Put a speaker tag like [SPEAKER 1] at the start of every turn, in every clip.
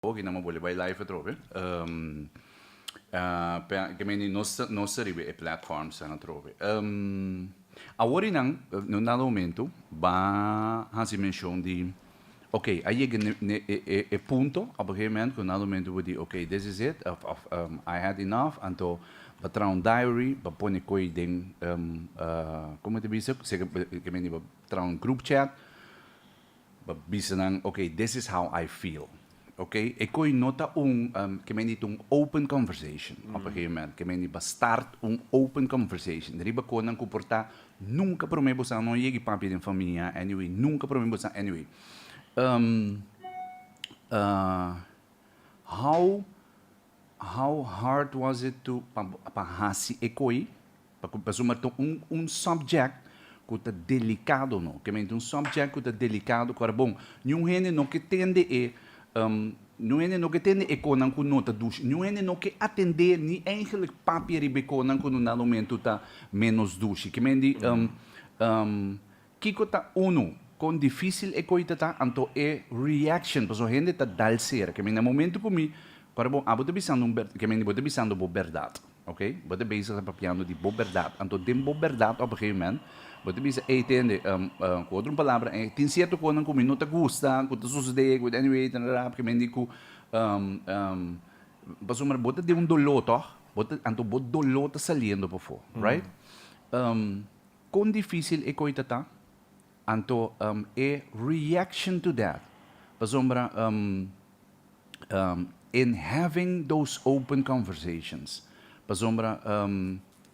[SPEAKER 1] Oki nan a bolbe bai live atrobe. Ke meni nos nos ta riba e platforms nan atrobe. Awor i nan na un dado momento ba hasi menshon di ok a yega ne e e punto op een gegeven moment ku un dado momento bo di ok this is it of of I had enough anto ba traha un diary ba pone koi den komo ta bisa ke meni ba traha un group chat. Bo bisa nan, ok, this is how I feel. Ok, e koe no ta un, ke men di ta un open conversation op een gegeven moment. Ke men di ba start un open conversation riba konan ku por ta nunka prome bo sa no yegi papia den famia, anyway, nunka prome bo sa, anyway. How, how hard was it to pa pa hasi e koe? Pasobra ta un un subject ku ta delikado no. Ke mente un subject ku ta delikado ku ora bon niun hende no ke tende e niun hende no ke tende e konan ku no ta dushi. Niun hende no ke atendé ni eigenlijk papia riba e konan ku no na momento ta ménos dushi. Ke men di kiko ta unu kon difísil e koi ta ta anto e reaction pasobra hende ta dal sera. Ke men na momento ku mi ku ora bon abo ta bisando un ke men di bo ta bisando bo bèrdat. Ok, bo ta bezig ta papiando di bo bèrdat. Anto den bo bèrdat op een gegeven moment bo ta bisa, ey tende, ku otro palabra, tin sierto kosnan ku mi no ta gusta, ku ta sosodé, ku anyway, tarara, porque men di ku, pasobra bo ta den un doló tòg? Bo ta, anto bo doló ta saliendo pafó, right? Kon difísil e koi ta ta? Anto e reaction to that, pasobra in having those open conversations, pasobra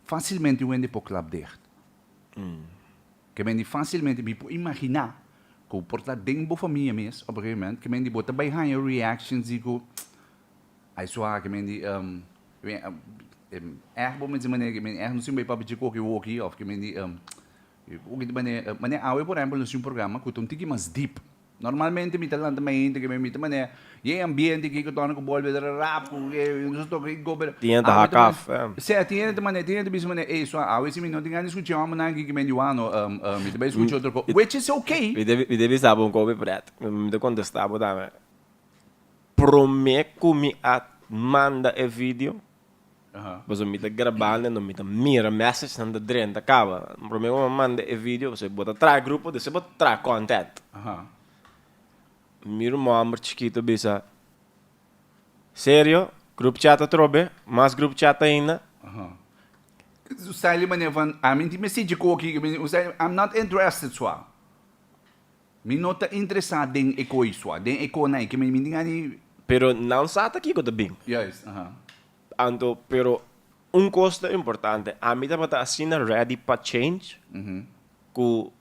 [SPEAKER 1] facilmente un hende por klap dicht. Ke men di facilmente, mi por imagina ku por ta den bo famia mes op een gegeven moment, ke men di bo ta bai haña reactions di ku ai sua, ke men di ègt bo mester manera, ke men ègt no sin bai papia dje koki woki òf ke men di Manera awe por ehempel nos tin un programa ku ta un tiki mas deep. Normalmente mi ta lanta mainta ke mi ta manera yei ambiente kiko torna ku bolbe rap ku nos toka i go pero
[SPEAKER 2] Tin hende ta
[SPEAKER 1] awe ta
[SPEAKER 2] hak af,
[SPEAKER 1] manera
[SPEAKER 2] eh.
[SPEAKER 1] Sí, tin hende ta manera tin hende ta bisa manera ey so awe si mi no tin gana di skucha hòmbernan aki ke men di wano mi ta bai skucha otro kos which is okay.
[SPEAKER 2] Mi ta mi ta bisa bo un kopi pret. Mi ta kontestá bo tambe. Promé ku mi a manda e video, Pasobra mi ta grabando en mi ta mira messagenan ta drenta caba. Prome cu mi a manda e video, pasobra bo ta traha grupo, despues bo ta traha content. Mi ruman homber chikito bisa, Serio? Group chat atrobe? Mas group chat ainda?
[SPEAKER 1] Style di manera van, ami tin mester koki, I'm not interested swa. Mi no ta interesá den e koi sua, den e konan ei, mi tin gana.
[SPEAKER 2] Pero nan sa ta kiko ta bin.
[SPEAKER 1] Juist, aha.
[SPEAKER 2] Anto, pero un kos ta importante, ami tabata asina ready pa change, ku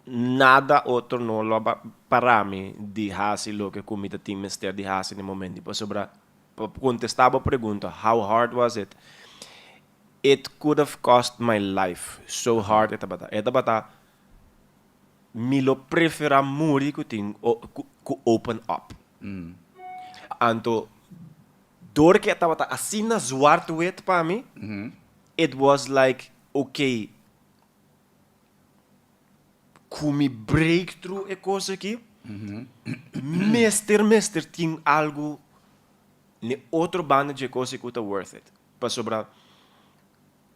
[SPEAKER 2] nada otro no lo a para mi di hasi loke ku mi ta tin mester di hasi na e momento. Pasobra, pa kontestá bo pregunta, how hard was it? It could have cost my life, so hard e tabata. E tabata Mi lo prefera muri ku tin ku open up. Anto dor ke tabata asina zwart wit pa mi, it was like okay, ku mi break through e kos aki, mester mester tin algu n'e otro banda dje kos aki ku ta worth it. Pasobra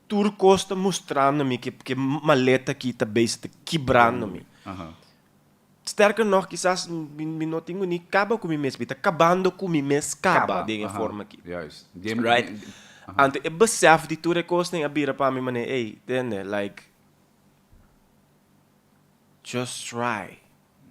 [SPEAKER 2] Tur kos ta mustrando mi ke ke maleta aki ta bezig ta kibrando mi. Sterker nog kisas mi mi no tin ku ni kaba ku mi mes, mi ta kabando ku mi mes kaba den e forma aki. Right? Anto e besef di tur e kosnan a bira pa mi manera ey, tende, like just try.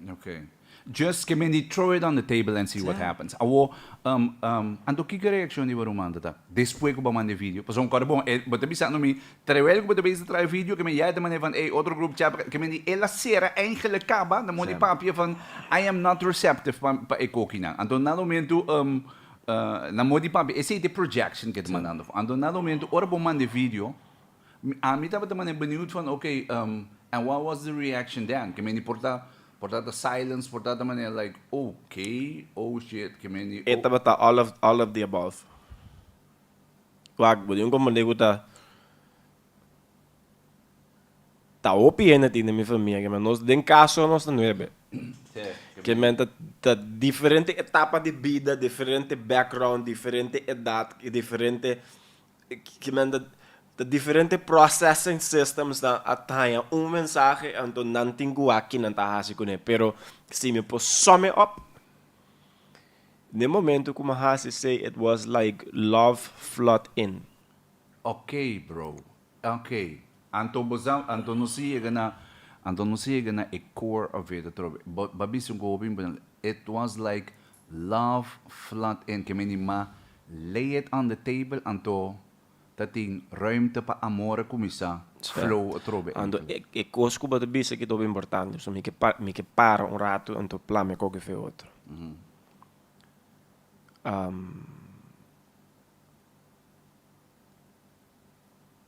[SPEAKER 1] Ok. Just ke men di throw it on the table and see what happens. Awo, um, um, anto kiko e reaccion di bo ruman ta ta? Despues ku bo a manda e video? Pasobra kòrda bon, e, bo ta bisando mi, terwijl ku bo ta bezig ta traha e video, ke men ya e ta manera van, ey, otro group chat, ke men di el a sera eigenlijk kaba, na moda di papia van, I am not receptive pa, pa e kokinan. Anto na momento, um, uh, na moda di papia, esei ta e projection ke ta mandando. Anto na momento, ora bo manda e video, Ami tabata manera beniut van ok and what was the reaction then? Ke meni por ta por ta ta silence por ta ta manera like ok oh shit ke meni
[SPEAKER 2] E tabata all of all of the above. Wak bo tin un komprende ku ta ta hopi hende tin den mi famia ke nos den kaso nos ta nuebe. Ke men ta ta diferente etapa di bida, diferente background, diferente edat, diferente ke men ta ta diferente processing systems nan a haña un mensahe anto nan tin ku wak ki nan ta hasi kuné. Pero si mi por sum it up, den momento ku mi a hasi esei it was like love flood in.
[SPEAKER 1] Ok bro, Ok, anto bo sa, anto nos a yega na, anto nos a yega na e core of it atrobe. Bo, bo a bisa un hopi importante, it was like love flood in, ke meni ma lay it on the table, anto ta tin ruimte pa amor a cuminsa flow atrobe.
[SPEAKER 2] Anto e, e cos cu bo ta bisa aki ta hopi importante, so mi ke pa, mi ke para un rato anto plama e koki fe otro.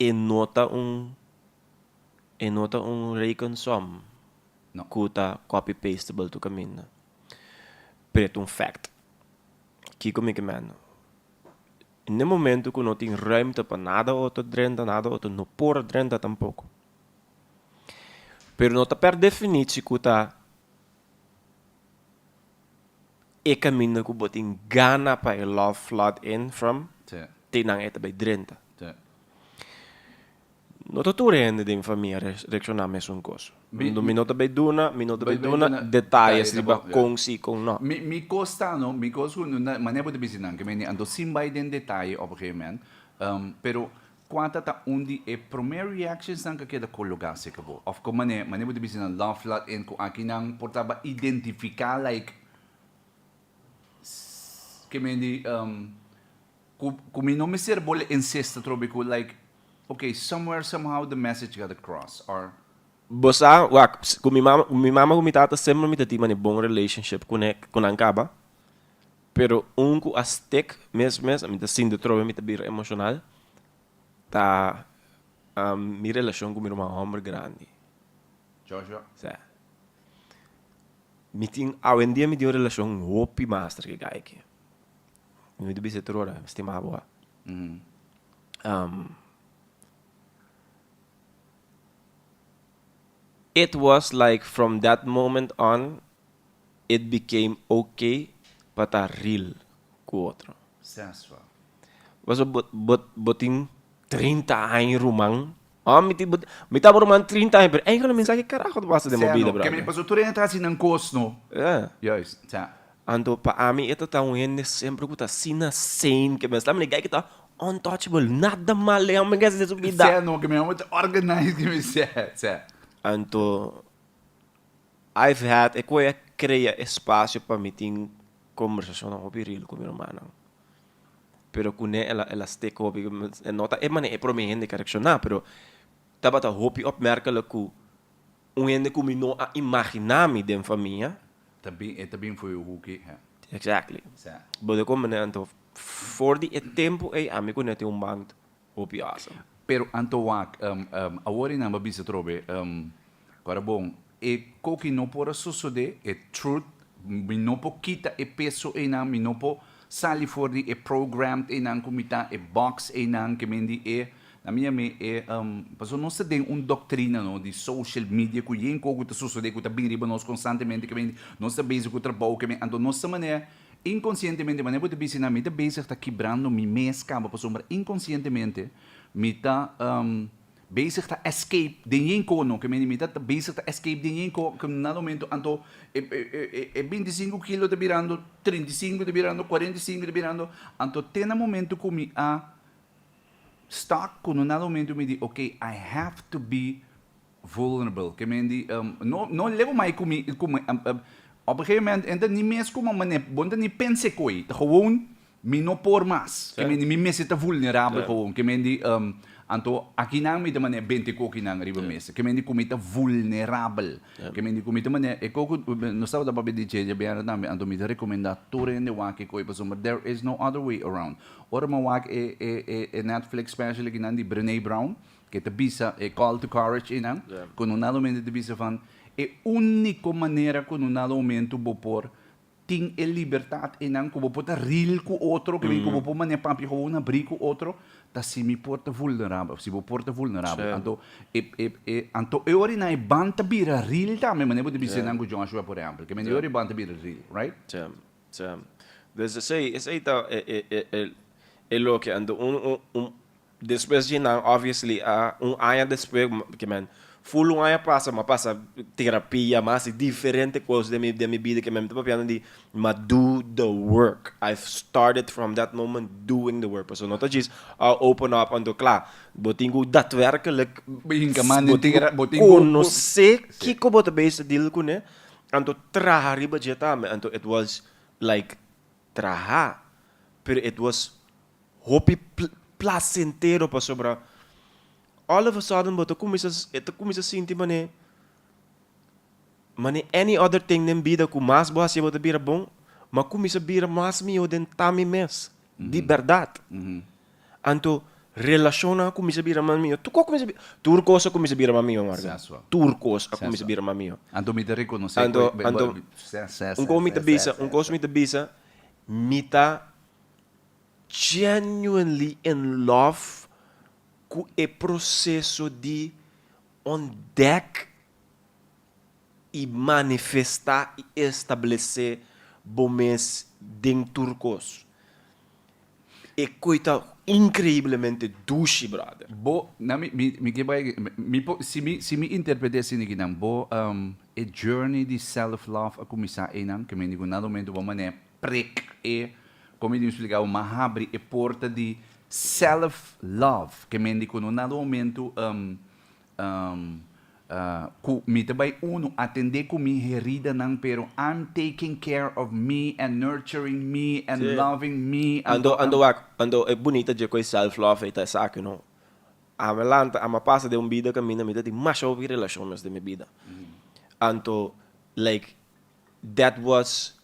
[SPEAKER 2] E no ta un e no ta un rekensom
[SPEAKER 1] No.
[SPEAKER 2] ku ta copy pastable tur kaminda. Pero e ta un fact. Kiko mi ke manda? Na e momento ku no tin ruimte pa nada otro drenta, nada otro no por drenta tampoko. Pero no ta per definitie ku ta e kaminda ku bo tin gana pa e love flood in from, te nan e ta bai drenta. No ta tur hende den famia reakshoná mesun kos. Mi no ta bai duna, mi no ta bai duna detayes riba kon si, kon no.
[SPEAKER 1] Mi kos ta no, mi kos ku manera bo ta bisa nan, ke mende anto sin bai den detaye op een gegeven moment, pero Kua ta ta un di e promé reactionsnan ku a keda kologá serka bo? Òf kon manera, manera bo ta bisa nan love laat in ku akinan por taba identifiká like ke men di ku ku mi no mester bole insist atrobe ku like okay somewhere somehow the message got across or.
[SPEAKER 2] Bo sa, wak, ku mi mama, mi mama ku mi tata semper mi ta tin mane bon relationship kuné ku nan kaba, Pero un ku a stick mes mes, mi ta sinti trobe mi ta bira emoshonal, ta mi relashon ku mi ruman hòmber grandi.
[SPEAKER 1] Joshua?
[SPEAKER 2] Sè. Mi tin, awendia mi tin un relashon hopi master ku e guy aki. Mi ta bisa tur ora, mi stima bo a. It was like from that moment on it became ok pa ta real ku otro.
[SPEAKER 1] Seswa.
[SPEAKER 2] Pasobra bo bo bo tin 30 aña ruman. Oh, mi tin mi tabata ruman 30 aña, pero eigenlijk mi sa ke karaho ta pasa den bo
[SPEAKER 1] Sea
[SPEAKER 2] bida,
[SPEAKER 1] no, ke mi
[SPEAKER 2] brother.
[SPEAKER 1] pasobra tur hende ta hasi nan kos no.
[SPEAKER 2] Yeah.
[SPEAKER 1] Juist, sa.
[SPEAKER 2] Anto pa ami e ta ta un hende semper ku ta asina sane ke mester mi guy ke ta untouchable, nada mal e homber ke hasi den su bida.
[SPEAKER 1] Sea no, ke mi homber ta organized ke mi sea, sea.
[SPEAKER 2] Anto I've had e koe a krea espasio pa mi tin kombersashonnan hopi real ku mi rumannan. Pero kuné el a el a stick hopi, e no ta e manera e prome hende ku a reakshoná, pero tabata hopi opmerkelijk ku un hende ku mi no a imaginá mi den famia.
[SPEAKER 1] Ta bin, e ta bin for yu huki, he.
[SPEAKER 2] Exactly.
[SPEAKER 1] Sa.
[SPEAKER 2] Bo ta komprende anto for di e tempu ei ami kuné tin un band Hopi awesome.
[SPEAKER 1] Pero anto wak, awor e nan ba bisa atrobe, Ora bon, e koki no por a sosode, e truth, mi no por kita e peso einan, mi no por sali for di e programmed einan ku mi ta, e box einan ke men di e, na mi yam'é e, pasobra nos ta den un doctrina no di social media ku yen koko ta sosode ku ta bin riba nos konstantemente ke men di nos ta bezig ku trabou ke men, anto nos ta manera Inkonsientemente, manera bo ta bisa nan, mi ta bezig ta kibrando mi mes kaba pasobra inkonsientemente mi ta bezig ta escape den yen kono, ke mende mi ta bezig ta escape den yen ko, ke na momento anto e e e bintisinku kilo ta birando trintisinku, ta birando kuarentisinku, ta birando, anto te na momento ku mi a start ku na momento mi di ok I have to be Vulnerable, ke men di, no, no leu mai ku mi, ku mi, op een gegeven moment, en ta ni mes kuma mane, bo no ta ni pense koe, ta gewoon mi no por mas, ke men di mi mester ta vulnerabel gewoon, ke men di, anto akinan mi ta mane bente kokinan riba mesa, ke men di ku mi ta vulnerabel, ke men di ku mi ta mane, e koko, nos tabata papia di dje djabièrnè tambe, anto mi ta rekomendá tur hende wak e koe, pasobra there is no other way around. Ora mi a wak e, e, e Netflix special akinan di Brené Brown, Ke ta bisa e call to courage einan, ku no nada momento ta bisa van e úniko manera ku no nada momento bo por tin e libertat einan ku bo por ta real ku otro, ke men ku bo por manera papia gewoon abrí ku otro, ta si mi por ta vulnerabel, si bo por ta vulnerabel. Anto e e e anto e ora einan e band ta bira real tambe, manera bo ta bisa einan ku Joshua por ehèmpel, ke men e ora e band ta bira real, right?
[SPEAKER 2] Sí, sí. Dus esei esei ta e e e e e loke. Anto un un un Despues dje nan obviously a un aña despues ke men full un aña pasa mi a pasa terapia mi a hasi diferente kos den mi den mi bida ke men mi ta papiando di mi a do the work I've started from that moment doing the work pasobra no ta djis a open up anto kla bo tin ku daadwerkelijk
[SPEAKER 1] Hinka man
[SPEAKER 2] bo
[SPEAKER 1] den
[SPEAKER 2] tin ku
[SPEAKER 1] tera bo tin ku
[SPEAKER 2] konosé kiko bo ta bezig deal kuné anto traha riba dje tambe anto it was like traha pero it was Hopi placentero pasobra all of a sudden bo ta cuminsa e ta cuminsa sinti mane mane any other thing den bida cu mas bo haci bo ta bira bon ma cuminsa bira mas miho den ta mi mes di berdad anto relacionnan a cuminsa bira mas miho tur cos a cuminsa bira tur cos a cuminsa bira mas miho Marga tur cos a cuminsa bira mas miho
[SPEAKER 1] Anto mi ta reconoce
[SPEAKER 2] anto anto un cos mi ta bisa un cos mi ta bisa mi ta genuinely in love ku e proseso di ontdek i manifestá i establesé bo mes den tur kos. E koi ta inkreiblemente dushi, brother.
[SPEAKER 1] Bo, na mi, mi, mi ke bai, mi por, si mi, si mi interpreté asina kinan, bo, e journey di self love a kuminsá einan, ke men di ku na momento bo manera Prek e, Como mi tin splica bo, m'a habri e porta di self love, ke men di ku no nada momento ku mi ta bai uno atende ku mi heridanan pero I'm taking care of me and nurturing me and loving me
[SPEAKER 2] anto. Anto wak, anto e bunita dje ku e self love ei ta esaki no, ami a lanta, ami a pasa den un bida kaminda mi ta tin masha hopi relashon mes den mi bida, anto like that was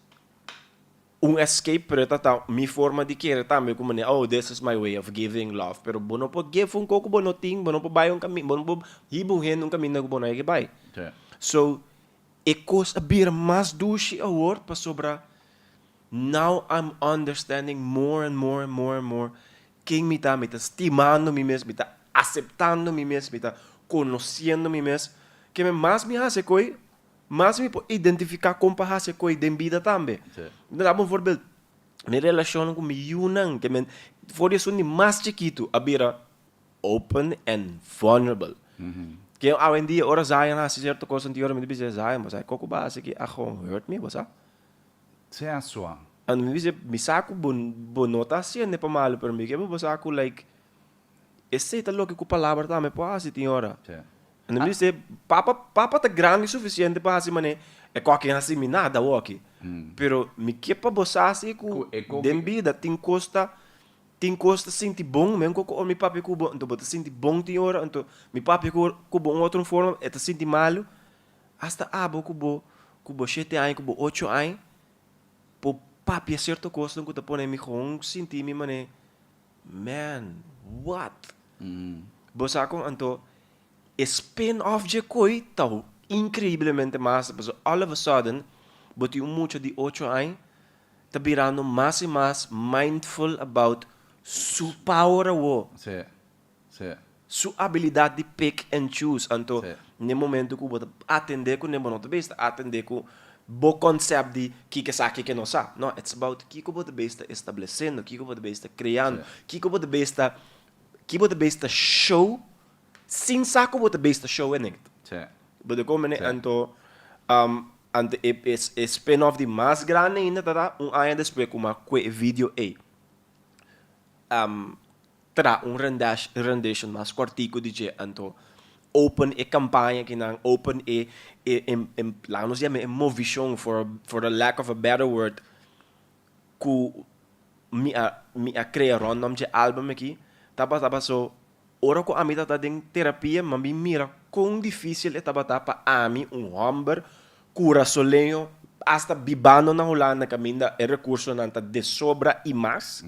[SPEAKER 2] un escape pero e ta ta mi forma di kere tambe ku manera oh this is my way of giving love pero bo no por give un kos ku bo no tin bo no por bai un kaminda bo no por hiba un hende un kaminda ku bo no a yega bai so e kos a bira mas dushi awor pasobra now I'm understanding more and more and more and more ken mi ta mi ta stimando mi mes mi ta aseptando mi mes mi ta konosiendo mi mes ke mas mi hasi koe Mas mi por identifiká kon pa hasi koi den bida tambe. Mi ta daba un voorbeeld, mi relashonnan ku mi yunan, ke men for di esun di mas chikitu a bira open and vulnerable. Ke awendia ora Zion hasi sierto kos anti ora mi ta bisa Zion bo sa e kos ku bo a hasi aki a gewoon hurt mi bo sa.
[SPEAKER 1] Sea sua.
[SPEAKER 2] Anto mi bisa mi sa ku bo bo no ta hasiende pa malu pero mi ke pa bo sa ku like Esei ta loke ku palabra tambe por hasi tin ora. Anto mi bis'é, Papa, papa ta grandi sufisiente pa hasi manera e koki hasi mi nada awoki. Pero mi ke pa bo sa si ku den bida tin kos ta tin kos ta sinti bon, men ku ora mi papia ku bo anto bo ta sinti bon tin ora, anto mi papia ku bo un otro forma e ta sinti malu. Asta abo ku bo ku bo shete aña ku bo ocho aña por papia sierto kosnan ku ta pone mi gewoon sinti mi manera Man, what? Bo sa kon anto e spin off dje koi ta increiblemente mas pasobra all of a sudden bo tin un mucha di ocho aña ta birando mas y mas mindful about su power awo.
[SPEAKER 1] Sí, sí.
[SPEAKER 2] Su abilidad di pick and choose. Anto n'e momento ku bo ta atendé kuné bo no ta bes ta atendé ku bo concept di kiko e sa kiko e no sa. No, it's about kiko bo ta bes ta estableciendo, kiko bo ta bes ta creando, kiko bo ta bes ta ki bo ta bes ta show sin sa ku bo ta bes ta show e nekt. Bo ta komprende? Anto anto e e spin off di mas grandi ainda ta ta un aña despues ku mi a kue e video ei. Tra un rendition mas kòrtiku di dje, anto open e kampaña kinan, open e e e laga nos yama e movishon for for the lack of a better word ku mi a mi a krea rondom dje album aki tabata paso ora ku ami tabata den terapia mi a bin mira kon difisil e tabata pa ami un hòmber kurasoleño asta bibando na Hulanda kaminda e rekursonan ta de sobra i mas.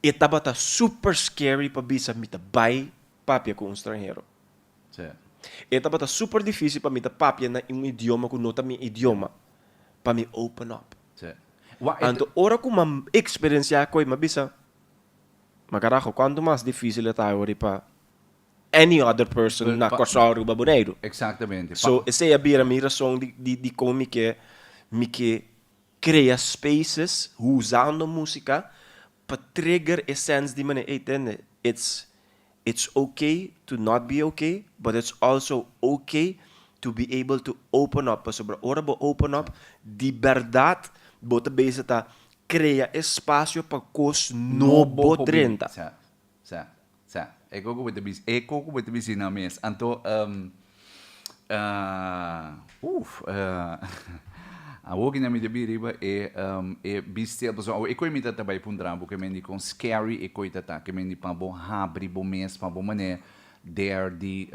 [SPEAKER 2] E tabata super scary pa bisa mi ta bai papia ku un stranhero. E tabata super dificil pa mi ta papia na un idioma ku no ta mi idioma. Pa mi open up. Anto ora ku m'a eksperensiá koe m'a bisa, Ma karajo, kuantu mas difísil e ta awor pa any other person na Kòrsou, Aruba, Boneiru.
[SPEAKER 1] Exactamente.
[SPEAKER 2] So esei a bira mi rason di di dikon mi ke mi ke krea spaces usando músika pa trigger e sense di manera, ey tende, it's it's okay to not be okay, but it's also okay to be able to open up, pasobra ora bo open up, di bèrdat bo ta bezig ta krea espasio pa kos nobo drenta.
[SPEAKER 1] Sa, sa, sa. E koko bo ta bisa, e koko bo ta bisa nan mes. Anto, uf, awor ki nan mi ta bira riba e, e bistel, pasobra awor e koe mi ta ta bai puntra bo, ke men di kon scary e koe ta ta, ke men di pa bo habri bo mes, pa bo manera dare di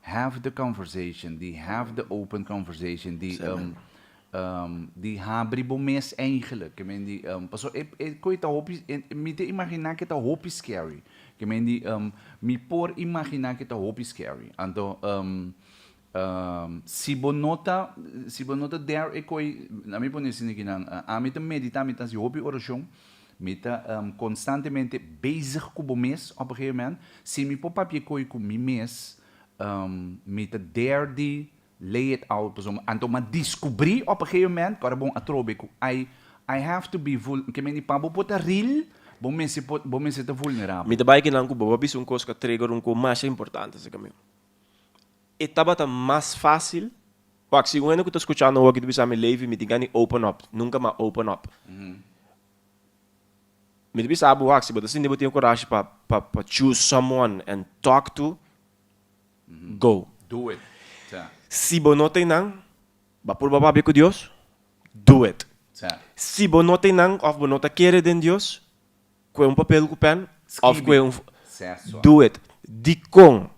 [SPEAKER 1] Have the conversation, di have the open conversation, di di habri bo mes eigenlijk. Ke men di, paso e e koe ta hopi, mi ta imaginá ke ta hopi scary. Ke men di, mi por imaginá ke ta hopi scary. Anto si bo no ta, si bo no ta dare e koe, ami pone asina kinan, ami ta meditá, mi ta hasi hopi orashon, Mi ta constantemente bezig cu bo mes op een gegeven moment. Si mi por papia koe cu mi mes, mi ta dare di lay it out pasobra anto m'a descubri op een gegeven moment cu ora bon atrobe cu I I have to be vul ke meni pa bo por ta real bo mester por bo mester ta vulnerabel.
[SPEAKER 2] Mi ta bai kinan cu bo a bisa un cos cu a trigger un cos masha importante esaki mi. E tabata mas facil Wak, si un hende cu ta scuchando awor aki ta bisa mi Levi mi tin gana di open up, nunca m'a open up. Mi ta bisa bo wak, si bo ta sinti bo tin e corashi pa pa pa choose someone and talk to, go.
[SPEAKER 1] Do it. Sa.
[SPEAKER 2] Si bo no tin nan, bo a purba papia cu Dios, do it.
[SPEAKER 1] Sa.
[SPEAKER 2] Si bo no tin nan of bo no ta kere den Dios, Kue un papel ku pen of kue un Do it. Dikon?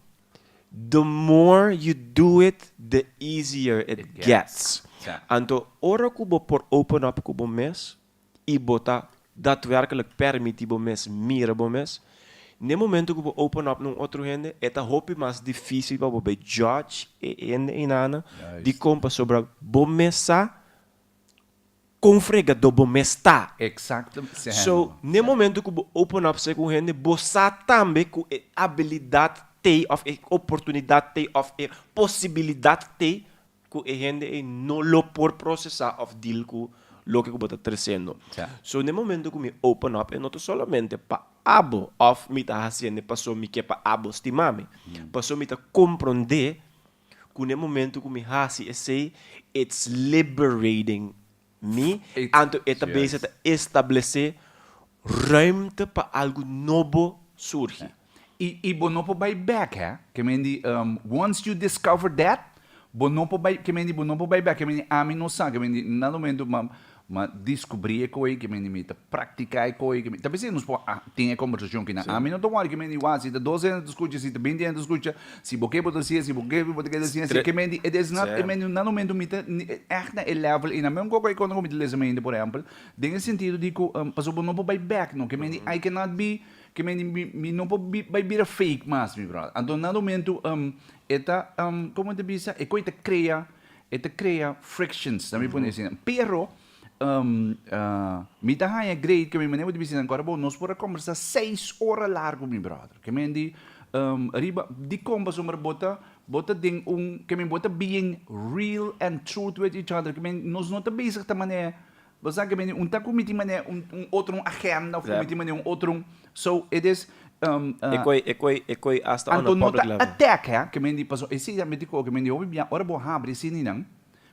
[SPEAKER 2] The more you do it, the easier it gets. Anto ora ku bo por open up ku bo mes i bo ta daadwerkelijk permiti bo mes mira bo mes, n'e momento ku bo open up na un otro hende e ta hopi mas dificil pa bo bay judge e hende einana dikon pasobra bo mes sa Kon fregadó bo mes ta.
[SPEAKER 1] Exacto.
[SPEAKER 2] So, n'e momento ku bo open up sey ku un hende, bo sa tambe ku e abilidat t'ei òf e oportunidat t'ei òf e posibilidat t'ei ku e hende ei no lo por prosesá òf deal ku loke ku bo ta tresiendo. So, n'e momento ku mi open up e no ta solamente pa abo òf mi ta hasiende paso mi ke pa abo stima mi, paso mi ta komprondé Ku n'e momento ku mi hasi esei, it's liberating mi, anto e ta bezig ta establesé ruimte pa algu nobo surgi.
[SPEAKER 1] I i bo no por bai bek, hè. Ke men di, once you discover that, bo no por bai, ke men di bo no por bai bek, ke men di ami no sa, ke men di na momento ma Ma descubri e koe ke mende mi ta practica e koe ke mi ta bisa nos por tin e conversacion kinan. Ami no ta wori ke mende wak si ta dos hende ta scucha si ta binti hende ta scucha si bo ke bo ta hacia si bo ke bo ta keda hacia si ke mende it is not e mende na momento mi ta echt na e level ey na mi un koko e konta ku mi ta lesa mente por ehempel den e sentido di ku pasobra bo no por bai bek no ke mende I cannot be ke mende mi no por bai bira fake mas mi brother anto na momento e ta como ta bisa e koe ta crea E ta crea frictions, ta mi pone asina. Pero, mi ta haña great ke mi manera bo ta bisa nan kora bo, nos por a combersa seis ora largo mi brother. Ke men di, riba, dikon pasobra bo ta, bo ta den un, ke men bo ta being real and truth with each other, ke men nos no ta bezig ta manera, bo sa ke men un ta ku mi tin manera un un otro un agenda of ku mi tin manera un otro un, so it is,
[SPEAKER 2] E koi, e koi, e koi hasta on a
[SPEAKER 1] Anto no
[SPEAKER 2] public
[SPEAKER 1] ta
[SPEAKER 2] level.
[SPEAKER 1] attack hè, ke men di pasobra esei ta meti ku ke men di hopi bia ora bo habri esininan,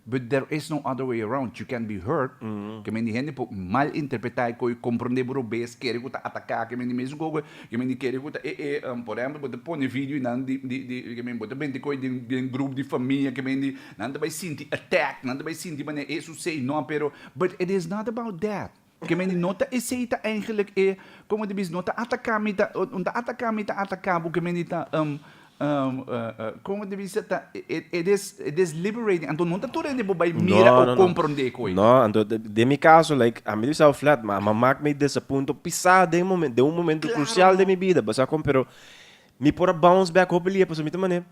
[SPEAKER 1] but there is no other way around, you can be hurt, ke men di hende por mal interpreta e koi, komprende bo robes, kere ku ta ataka, ke men di mesun koko ke men di kere ku ta e e, por ehempel bo ta pone videonan di di di ke men bo ta benti koi den den grup di famia ke men di nan ta bai sinti attack, nan ta bai sinti manera e susei no pero but it is not about that. Ke meni no ta esei ta eigenlijk e, como te bisa, no ta ataca mi ta, un ta ataca mi ta ataca bo, ke meni ta, como te bisa, ta, it is, it is liberating, anto no ta tur hende por bai mira
[SPEAKER 2] No,
[SPEAKER 1] o
[SPEAKER 2] no, no.
[SPEAKER 1] comprende koe.
[SPEAKER 2] No, anto den mi caso, like, ami ta bisa flat, ma a mak mi desapunto pisa den momen, den un momento
[SPEAKER 1] Claro.
[SPEAKER 2] crucial den mi bida, bo sa con, pero mi por a bounce back hopi lia, pasobra mi ta mane,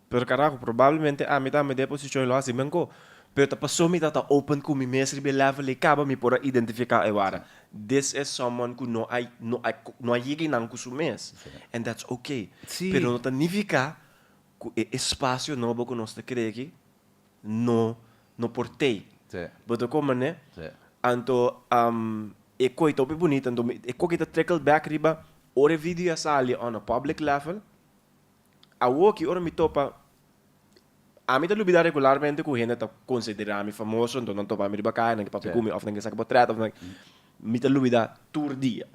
[SPEAKER 2] Pero carajo, probablemente ami tambe den e posicion lo haci menco. Pero ta paso mi ta open ku mi mes riba e level ei kaba mi por a identifiká e wara. This is someone ku no a no a no a yega einan ku su mes. And that's okay. Pero no ta nifiká ku e espasio nobo ku nos ta krea aki no no por tei. Bo ta komprende? Anto e koi ta hopi bunita. Anto e koki ta trickle back riba ora e video a sali on a public level. Awoki ora mi topa, ami ta lubida regularmente ku hende ta konsiderá mi famoso, anto nan topa mi riba kaya, nan ke papia ku mi òf nan ke saka potret òf nan, mi ta lubida tur dia.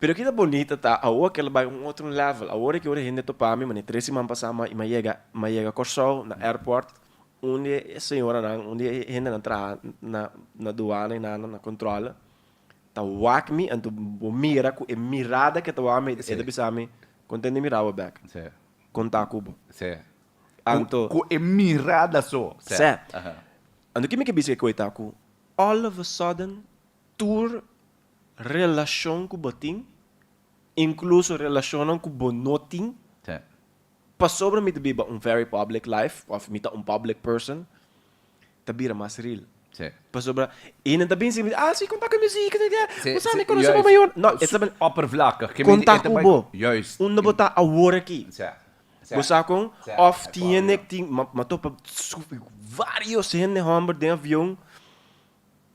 [SPEAKER 2] Pero ki ta bonita ta awor ke el a bai un otro level, awor ki ora hende topa mi, manera tres siman pasá mi a yega, mi a yega Kòrsou na airport, un di e señoranan, un di e hendenan traha na na duana i nan na kontròle, ta wak mi anto bo mira ku e mirada ke ta wak mi e ta bisa mi konten di mira bo bek konta ku bo anto
[SPEAKER 1] ku e mirada so
[SPEAKER 2] anto ke mi ke bisa ku e ta ku all of a sudden tur relashon ku bo tin inkluso relashonnan ku bo no tin pasobra mi ta biba un very public life of mi ta un public person ta bira mas real.
[SPEAKER 1] Sí.
[SPEAKER 2] Pasobra e nan ta bin sibi, ah, si, konta ku muziek,
[SPEAKER 1] Sí,
[SPEAKER 2] bo sa
[SPEAKER 1] sí,
[SPEAKER 2] mi konosé bo
[SPEAKER 1] juist.
[SPEAKER 2] mayor. No, e ta bin,
[SPEAKER 1] Oppervlakkig. Ke men di,
[SPEAKER 2] konta
[SPEAKER 1] e ta
[SPEAKER 2] ku
[SPEAKER 1] bai
[SPEAKER 2] bo.
[SPEAKER 1] Juist.
[SPEAKER 2] Unda bo ta awor aki.
[SPEAKER 1] Sí, sí.
[SPEAKER 2] Bo sa kon?
[SPEAKER 1] Sí,
[SPEAKER 2] Of
[SPEAKER 1] e
[SPEAKER 2] tin
[SPEAKER 1] por,
[SPEAKER 2] hende,
[SPEAKER 1] ja.
[SPEAKER 2] tin, ma, ma topa su, varios hende hòmber den avion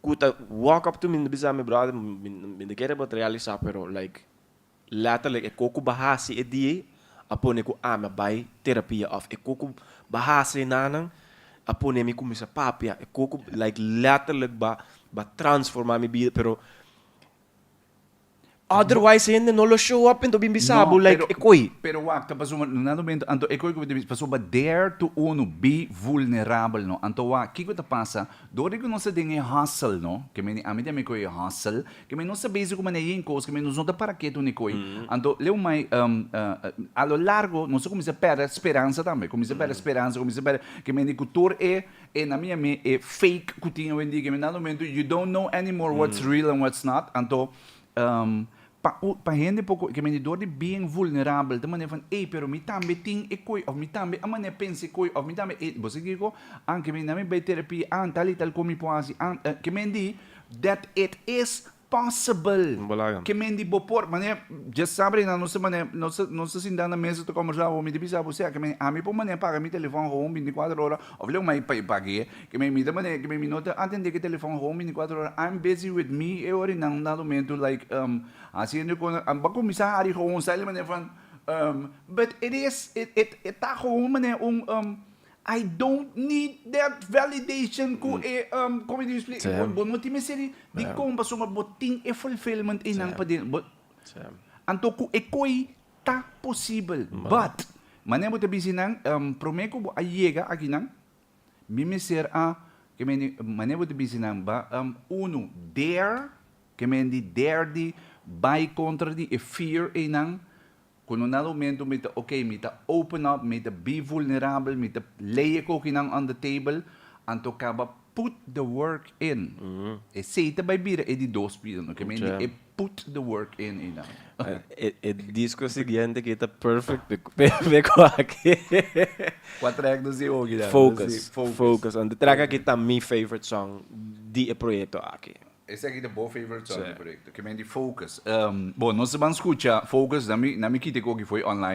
[SPEAKER 2] ku ta walk up to mi, bisa mi, brother, mi, mi no kere bo ta realisá, pero like, Letterlijk e ko ku bo hasi e dia ei a pone ku ami a bai terapia of e ko ku bo hasi enanan a pone mi kuminsá papia e ko ku like letterlijk bo a transformá mi bida pero otherwise hende no lo show up en to bin bisa bo like e koi.
[SPEAKER 1] Pero wak ta pasobra na momento anto e koi ku bo ta bisa pasobra dare to unu be vulnerabel no anto wak kiko ta pasa Dor di ku nos ta den e hustle, no? Ke meni ami tambe koe e hustle. Ke meni nos ta bezig ku manera yen kos, ke meni nos no ta para ketu ni koe. Anto, leu mai, a lo largo nos a kuminsá pèrdè speransa tambe. Kuminsá pèrdè speransa, kuminsá pèrdè, ke meni ku tur e, e na mi ami, e fake ku tin awendia, ke meni na momento you don't know anymore what's real and what's not. Anto, Pa u, pa hende poko, ke mende dor di bien vulnerabel ta manera van, ey, pero mi tambe tin e koe, of mi tambe a manera pensa e koe, of mi tambe, ey, bo sa kiko? An, ke mende na mi bai terapia, an, tal i tal koe mi por hasi, an, ke mende that it is possible.
[SPEAKER 2] Bo laga.
[SPEAKER 1] Ke mende bo por, manera, dje sabri nan nos ta manera, nos ta, nos ta sinta na mesa ta kombersá, bo mi ta bisa bo, sea, ke mende ami por manera paga mi telefòn gewoon bintikuater ora, of leu mai pa pag'é, Ke mi mi ta manera ke mi mi no ta atende ke telefon gewoon 24 ora I'm busy with me e ora nan un dado momento like haciendo con bo a cuminsa hari gewoon sali manera van but it is it it e ta gewoon manera un I don't need that validation ku e como di explica bo no tin mester di dikon pasobra bo tin e fulfillment einan paden bo anto ku e koi ta posibel but manera bo ta bisa nan prome ku bo a yega akinan. Mi mester a, ke men di, manera bo ta bisa nan, ba, unu, dare, ke men di dare di bai kontra di e fear einan, ku no nada momento mi ta, ok, mi ta open up, mi ta be vulnerabel, mi ta lay e kokinan on the table, anto kaba put the work in. Esei ta bai bira e di dos pida, no? Ke men di e put the work in einan.
[SPEAKER 2] E disco siguiente ki ta perfect pe ku aki.
[SPEAKER 1] Kua track nos tin oki dan?
[SPEAKER 2] Focus. Focus. Anto track aki ta mi favorite song di e proyecto aki.
[SPEAKER 1] Esaki ta bo favorite song di e proyecto. Ke men di Focus. Bon, nos ta ban scucha Focus. Na mi na mi kita e koki foi online.